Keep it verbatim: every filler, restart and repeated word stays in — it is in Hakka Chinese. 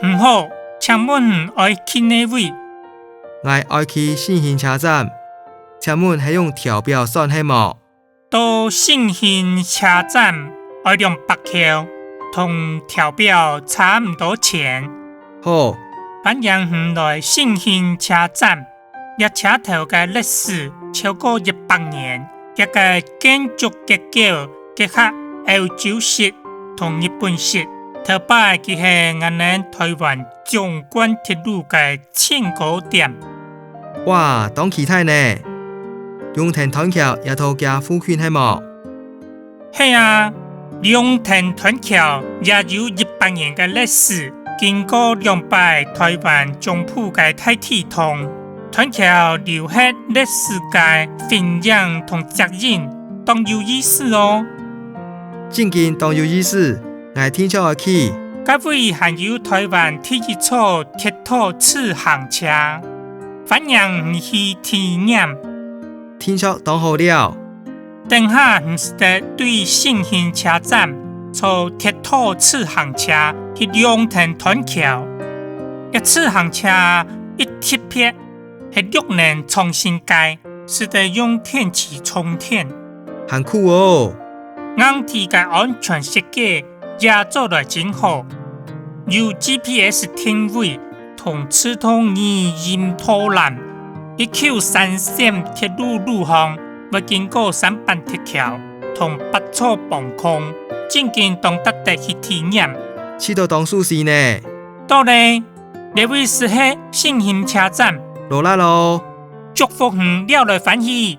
你好，請問你愛去哪位？𠊎愛去勝興車站，請問係用投票算係無？到勝興車站愛兩百箍，同投票差毋多錢。好，歡迎你來勝興車站。 這車頭个歷史超過一百年，這个建築結構結合歐洲式同日本式，頭擺佢係𠊎等台灣縱貫鐵路个前高點。哇，當期待呢！龍騰斷橋也在這附近係無？ 係啊，龍騰斷橋也有一百年个歷史，經過兩擺台灣中部个大地動，斷橋留下歷史个痕影同腳印，當有意思哦。正經當有意思，𠊎定著愛去。該位還有台灣第一座鐵道自行車，歡迎你去體驗。 定著當好尞。等下你使得對勝興車站坐鐵道自行車去龍騰斷橋。這自行車一特別，係綠能創新个，使得用電池充電。還酷哦！硬體个安全設計也做來真好，有G P S定位， 同自動語音導覽。一九三線鐵路路項會經過三板鐵橋同八座磅空，正經當值得去體驗。試著當舒適呢！到咧，這位就係勝興車站。勞力囉！祝福你尞來歡喜！